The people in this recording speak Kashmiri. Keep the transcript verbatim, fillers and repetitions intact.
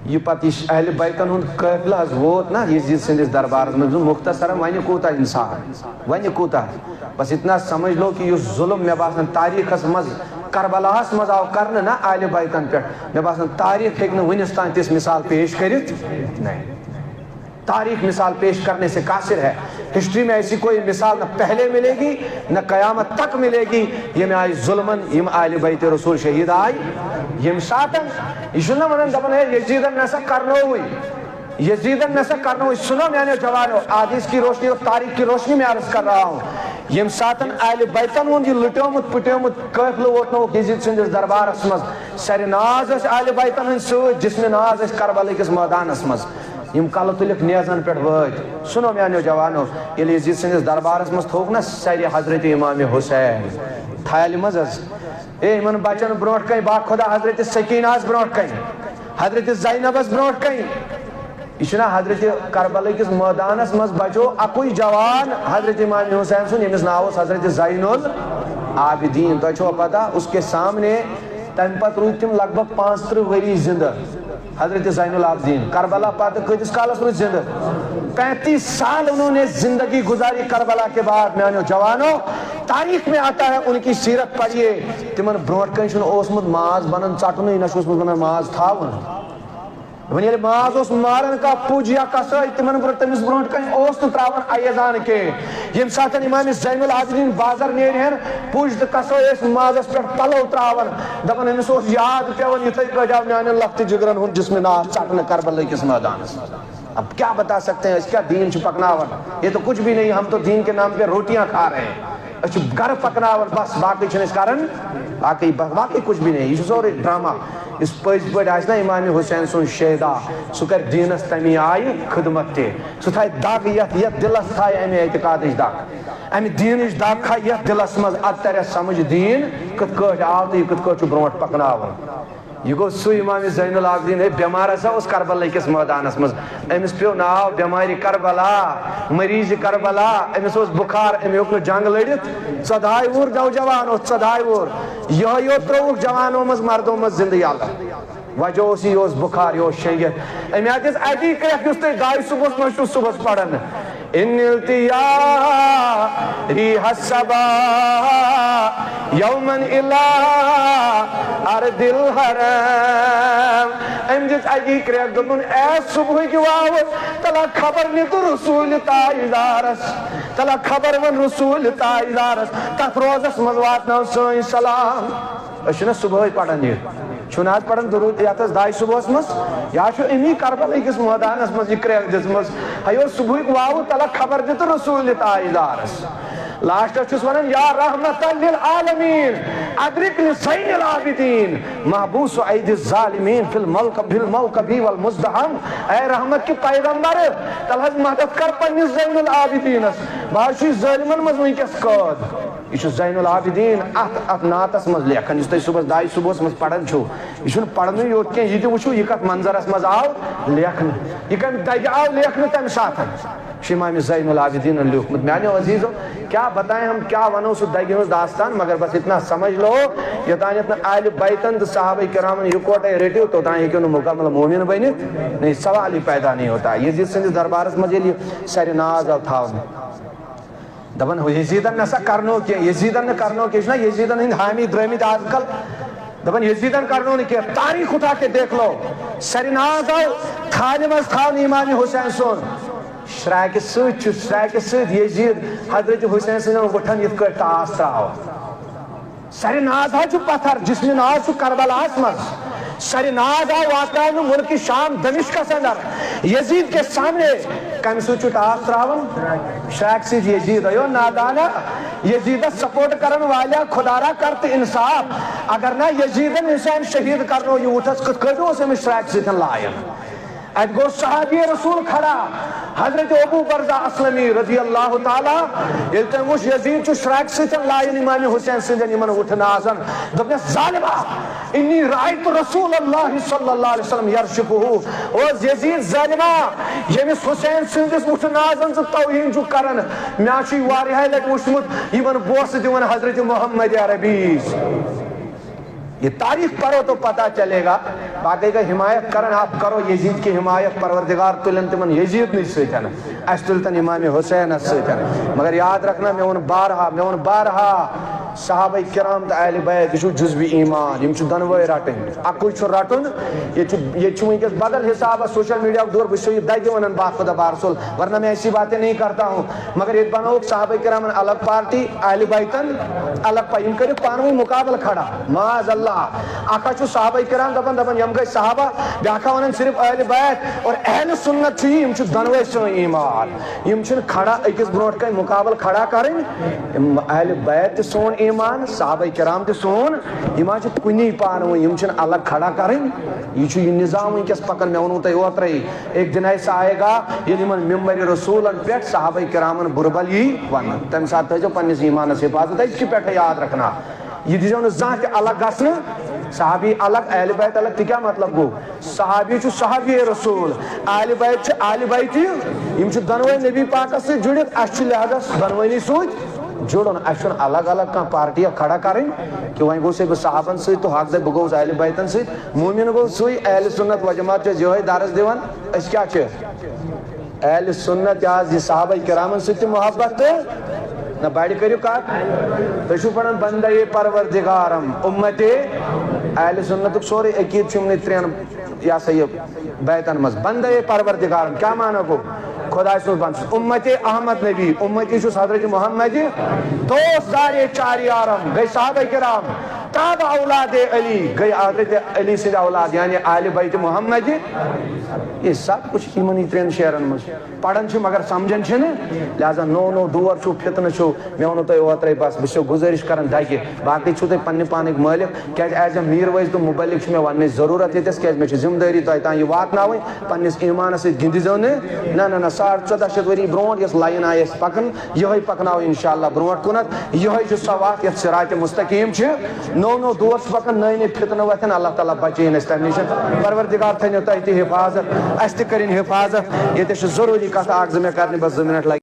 یہِ پتہٕ یہِ اہلِ بیتن ہُنٛد قٲفلہٕ حظ ووت نا یزید سٕنٛدِس دربارس منٛز، مختصرا وۄنۍ کوٗتاہ انصاف، وۄنۍ کوٗتاہ؟ بس اتنا سمجھ لو کہ یُس ظلم مےٚ باسان تاریخس منٛز کربلاہس منٛز آو کرنہٕ نا اہلِ بیتن پٮ۪ٹھ، مےٚ باسان تاریخ ہیٚکہِ نہٕ وُنِس تام تِژھ مثال پیش کٔرِتھ۔ نہیں، تاریخ مثال پیش کرنے سے قاصر ہے۔ ہسٹری میں ایسی کوئی مثال نہ پہلے ملے گی، نہ قیامت تک ملے گی، ییٚمہِ آیہِ ظلمن یِم اہلِ بیتِ رسول شہید آے، ییٚمہِ ساتن، یہِ چھُنہٕ ونان، دپان، ہے، یزیدن نسا کرنووُے، یزیدن نسا کرنووُے۔ سنو میانیو جوانو، احادیث کی روشنی اور تاریخ کی روشنی میں عرض کر رہا ہوں، ییٚمہِ ساتن اہلِ بیتن ہُنٛد یہِ لُٹیومُت پُٹیومُت قٲفلہٕ ووتنووُکھ یزید سٕنٛدِس دربارس منٛز، سرِ ناز ٲسۍ اہلِ بیتن ہٕنٛدۍ سۭتۍ، جسمِ ناز ٲسۍ کربلہٕ کِس مٲدانس منٛز۔ یِم کلہٕ تُلِکھ نیزن پٮ۪ٹھ وٲتۍ۔ سُنو میانیو جوانو، ییٚلہِ یزید سٕنٛدِس دربارس منٛز تھوٚوُکھ نا سرِ حضرت امام حسین تھالہِ منٛز حظ، اے، یِمن بچن برونٛٹھ کنہِ با خدا حضرت سکینہس برونٛٹھ کنہِ، حضرت زینبس برونٛٹھ کنہِ۔ یہِ چھُنہ حضرت کربلہٕ کِس مٲدانس منٛز بچو اکُے جوان حضرت امام حسین سُنٛد، ییٚمِس ناو اوس حضرت زین العابدین۔ تۄہہِ چھوا پتہ، اس کے سامنے تمہِ پتہٕ روٗدۍ تِم لگ بھگ پانٛژترٕہ ؤری زندٕ۔ حضرت زین العابدین کربلا پتہٕ کۭتِس کالس روٗدۍ زندٕ؟ پینتیس سال انہوں نے زندگی گزاری کربلا کے بعد۔ میانیو جوانو، تاریخ میں آتا ہے، ان کی سیرت پڑھیے۔ تِمن برونٛٹھ کنہِ چھُنہٕ اوسمُت ماز بنان ژٹنُے، نہ چھُ اوسمُت بنان ماز تھاوُن۔ وۄنۍ ییٚلہِ ماز اوس ماران کانٛہہ پُج یا کسٲے، تِمن برونٛٹھ، تٔمِس برونٛٹھ کنہِ اوس نہٕ تراوان ایزان کینٛہہ۔ ییٚمہِ ساتن امام زین العابدین بازر نیرِ ہن، پُج تہٕ کسٲے ٲسۍ مازس پٮ۪ٹھ پلو تراوان، دپان، أمِس اوس یاد پٮ۪وان، یِتھے پٲٹھۍ آو میانٮ۪ن لۄکٹہِ جگرن ہُنٛد جسمِ ناز ژٹنہٕ کربلہٕ کِس مٲدانس۔ اب کیا بتا سکتے ہیں، أسۍ کیٛاہ دیٖن چھِ پکناوان؟ یہ تو کچھ بھی نہیں، ہم تو دین کے نام پہ روٹیاں کھا رہے ہیں۔ أسۍ چھِ گرٕ پکناوان بس، باقٕے چھِنہٕ أسۍ کران، باقٕے ب-، باقٕے کچھ بھی نہیں، یہِ چھُ سورُے ڈرامہ۔ یُس پٔزۍ پٲٹھۍ آسہِ نا امام حسین سُنٛد شیدا، سُہ کرِ دیٖنس تمی آیہِ خدمت تہِ۔ سُہ تھایہِ دگ یتھ، یتھ دلس تھایہِ امہِ اعتقادٕچ دگ، امہِ دیٖنٕچ دگ تھایہِ یتھ دلس منٛز، ادٕ ترٮ۪س سمجھ دیٖن کِتھ کٲٹھۍ آو تہٕ یہِ کِتھ کٲٹھۍ چھُ برونٛٹھ پکناوُن۔ یہِ گوٚو سُہ امام زین العابدین، ہے، بٮ۪مار ہسا اوس کربلا کِس مٲدانس منٛز۔ أمِس پیوٚو ناو بٮ۪مارِ کربلا، مریضِ کربلا۔ أمِس اوس بُخار، أمۍ ہیوٚک نہٕ جنگ لٔڑِتھ۔ ژۄدہاے وُہُر نوجوان اوس، ژۄدہاے وُہُر۔ یِہوٚے یوت ترٛووُکھ جوانو منٛز مردو منٛز زندٕ یَلہٕ۔ وجہ اوس یہِ، یہِ اوس بُخار، یہِ اوس شیٚنگِتھ۔ أمۍ ہا دِژ اَتی کرٛٮ۪کھ، یُس تُہۍ دَہہِ صُبحَس نہ ٲسِو صُبحَس پَران۔ ان التیا ریح الصبا یوما الی ارض الحرم۔ أمۍ دِژ اَکی کرٛٮ۪کھ، دوٚپُن، اے صُبحٕکۍ واوٕ، تَلہ خبر نِتہٕ رسوٗلِ تاجدارس، تَلہ خبر وَن رسوٗلِ تاجدارس، تَتھ روزس منٛز واتناو سٲنۍ سلام۔ أسۍ چھِنہ صُبحٲے پَران یہِ؟ چھُنہٕ حظ پَران درود یَتھ حظ دَہہِ صُبحَس منٛز؟ یا چھُ أمی کربلہٕ کِس مٲدانَس منٛز یہِ کرٛٮ۪کھ دِژمٕژ؟ ہَے اوس صُبحٕکۍ واوٕ تَلہ خبر دِتہٕ رسوٗلِ تاجدارَس۔ لاسٹَس چھُس وَنان، یا رحمتاً للعالمین، ادرک لزین العابدین، محبوس ایدی الظالمین فی الموقع، فی الموقع والمزدحم۔ اے رحمت کہِ پیغمبر، تَلہٕ حظ مدد کر پنٛنِس زین العابدینَس۔ بہٕ حظ چھُس ظٲلمَن منٛز وٕنکیٚس قٲد۔ یہِ چھُ زین العابدین اتھ، اتھ نعتس منٛز لیکھان، یُس تُہۍ صُبحس دَہہِ صُبحس منٛز پران چھِو۔ یہِ چھُنہٕ پرنُے یوت کینٛہہ، یہِ تہِ وٕچھِو، یہِ کتھ منظرس منٛز آو لیکھنہٕ، یہِ کمہِ دگہِ آو لیکھنہٕ تمہِ ساتہٕ۔ یہِ چھُ امام زین العابدینن لیوٗکھمُت۔ میانیو عزیزو، کیا بتائیں ہم، کیا ونو سُہ دگہِ ہٕنٛز داستان، مگر بس اتنا سمجھ لو، یوٚتانٮ۪تھ نہٕ اہلِ بیتن تہٕ صحابہ کرامن یکوٹے رٔٹِو، توٚتام ہیٚکِو نہٕ مکمل مومن بٔنِتھ۔ نہیں، سوال ہی پیدا نہیں ہوتا۔ یزید سٕنٛدِس دربارس منٛز ییٚلہِ یہِ سرِ ناز آو تھاونہٕ، دپان، یزیدن نسا کرنو کینٛہہ، یزیدن نہٕ کرنو کینٛہہ، چھُنہ یزیدن ہٕنٛدۍ حامی درٛٲمٕتۍ آز کل۔ دپان، یزیدن کرنو نہٕ کینٛہہ، تاریخ اٹھا کے دیکھ لو۔ سرِ ناز آو تھالہِ منٛز تھاونہٕ امام حسین سُنٛد۔ شراکہِ سۭتۍ چھُ، شراکہِ سۭتۍ یزید حضرت حسین سٕنٛدٮ۪ن وُٹھن یِتھ کٲٹھۍ ٹاس تراوان۔ سرِ ناز حظ چھُ پتھر، جسمِ ناز چھُ کربلاہس منٛز۔ سرِ ناز آو واتناونہٕ مُلکِ شام دمشقس اندر۔ یزید کے سامنے کمہِ سۭتۍ چھُ ٹاس تراوان؟ شراکہِ سۭتۍ۔ یزید، ایو نادانا، یزیدس سپورٹ کرن والیا، خدا را کر تہٕ انصاف۔ اگر نہ یزیدن حسین شہید کرنو یہِ وُٹھس، کِتھ کٲٹھۍ اوس أمِس شراکہِ سۭتۍ لایان؟ اتہِ گوٚو صحابی رسول کھڑا، حضرت ابو برزہ اسلمی رضی اللہ تعالیٰ، ییٚلہِ تٔمۍ وُچھ یزید چھُ شراکہِ سۭتۍ لایان امام حسین سٕنٛدٮ۪ن یِمن وُٹھٕ نازن، دوٚپنس، ظالما، انی رأیت رسول اللہ صلی اللہ علیہ وسلم یرشفہ۔ او یزید ظالما، ییٚمِس حسین سٕنٛدِس وُٹھٕ نازن ژٕ توہین چھُکھ کران، مےٚ چھُے واریاہہِ لٹہِ وُچھمُت یِمن بوسہٕ دِوان حضرت محمد عربی۔ یہ تاریخ پرو تو پتہ چلے گا۔ باقی گئی حمایت کرن، آپ کرو یزید کی حمایت، پروردگار تلن تمن یزید نش سۭتۍ۔ اسہِ تُلۍ تن امام حسینس سۭتۍ۔ مگر یاد رکھنا، مےٚ ووٚن بارہا، مےٚ ووٚن بارہا، صحابہ کرام تہٕ اہل بیت، یہِ چھُ جزوی ایمان، یِم چھِ دۄنوَے رٹٕنۍ۔ اکُے چھُ رٹُن۔ ییٚتہِ چھُ، ییٚتہِ چھُ وٕنکیٚس بدل حسابہ سوشل میڈیا دور، بہٕ چھُسو یہِ دگہِ ونان، باخدا بارسول، ورنہ میں ایسی باتیں نہیں کرتا ہوں۔ مگر ییٚتہِ بنٲوٕکھ صحابہ کرامن الگ پارٹی، اہل بیتن الگ پا-، یِم کٔرِکھ پانہٕ ؤنۍ مقابلہٕ کھڑا، معاذ اللہ۔ اکھ ہا چھُ صحابہ کرام دپان، دپان یِم گٔے صحابہ، بیاکھ ہا ونان صرف اہل بیت اور اہل سنت چھِ یہِ، یِم چھِ دۄنوَے سٲنۍ ایمان۔ یِم چھِنہٕ کھڑا أکِس برونٛٹھ کَنہِ مقابلہٕ کھڑا کَرٕنۍ۔ یِم اہل بیت تہِ سون ایمان، صحابہ کرام تہِ سون، یِم حظ چھِ کُنی پانہٕ ؤنۍ، یِم چھِنہٕ الگ کھڑا کَرٕنۍ۔ یہِ چھُ یہِ نظام وٕنکیٚس پکان، مےٚ ووٚنوُ تۄہہِ اوترَے، ایک دن ایسا آئے گا، ییٚلہِ یِمن ممبر رسولن پٮ۪ٹھ صحابہ کرامن بُرٕ بل یی وننہٕ۔ تَمہِ ساتہٕ تھٲیزیو پننِس ایمانس حفاظت، أزکہِ پٮ۪ٹھے یاد رکھنا۔ یہِ دیٖزیو نہٕ زانٛہہ تہِ الگ گژھنہٕ، صحابی الگ، اہل بیت الگ، تہِ کیٛاہ مطلب گوٚو؟ صحابی چھُ صحابی رسول، اہل بیت چھِ اہل بیت، یِم چھِ دۄنوَے نبی پاکس سۭتۍ جُڑِتھ، اَسہِ چھُ لحاظس دۄنوٕنی سۭتۍ جُڑُن۔ اَسہِ چھُنہٕ الگ الگ کانٛہہ پارٹی کھڑا کرٕنۍ کہِ وۄنۍ گوٚو سا بہٕ صحابن سۭتۍ تہٕ حق دَپہِ بہٕ گوٚوُس اہل بیتن سۭتۍ۔ مومن گوٚو سُے، اہل سنت و جماعت چھِ أسۍ یِہوٚے درس دِوان۔ أسۍ کیٛاہ چھِ؟ اہل سنت یہِ حظ یہِ صحابہ کرامن سۭتۍ تہِ محبت تہٕ نہ بڑِ کٔرِو کتھ۔ تُہۍ چھِو پران بندے پروردگارم، امت اہل سنتُک سورُے عقیدٕ چھُ یِمنٕے ترٛٮ۪ن، یہِ ہسا یہِ، بیتن منٛز۔ بندے پروردگارم کیٛاہ معنی گوٚو؟ خداے سُنٛد بندٕ چھُس۔ امت احمد نبی، امتی چھُس حضرت محمد، دوست دار چار یارم، گٔے صحابہ کرام، تاب اولاد علی، گٔے حضرت علی سٕنٛدۍ اولاد، یعنی آل بیت محمد۔ یہ سب کچھ یِمنٕے ترٛٮ۪ن شعرن منٛز۔ پران چھِ مگر سمجھان چھِنہٕ، لہذا نوٚو نوٚو دور چھُ، فتنہٕ چھُ۔ مےٚ ووٚنوُ تۄہہِ اوترے، بس بہٕ چھُسو گُزٲرِش کران دگہِ، باقٕے چھُو تُہۍ پننہِ پانٕکۍ مٲلِک۔ کیازِ as a میٖر وٲعظ تہٕ مُبلِغ چھِ مےٚ وننٕچ ضروٗرت ییٚتٮ۪س، کیازِ مےٚ چھِ ذمہٕ دٲری تۄہہِ تام یہِ واتناوٕنۍ۔ پننِس ایمانس سۭتۍ گِنٛدِزیو نہٕ۔ نہ نہ نہ، ساڑ ژۄدہ شیٚتھ ؤری برونٛٹھ یۄس line آیہِ اَسہِ پکان، یِہوٚے پکناوو انشاءاللہ برونٛٹھ کُنتھ۔ یِہوٚے چھُ سۄ وتھ یۄس صراط مستقیم چھِ۔ نوٚو نوٚو دور چھُ پکان، نٔے نٔے فتنہٕ وۄتھن، اللہ تعالیٰ بچٲیِن اَسہِ تمہِ نِش۔ پروردگار تھٲینو تۄہہِ تہِ حفاظت، اَسہِ تہِ کٔرِن حفاظت۔ ییٚتٮ۪س چھِ ضروٗری کتھ اکھ زٕ مےٚ کرنہِ، بس زٕ منٹ لگہِ۔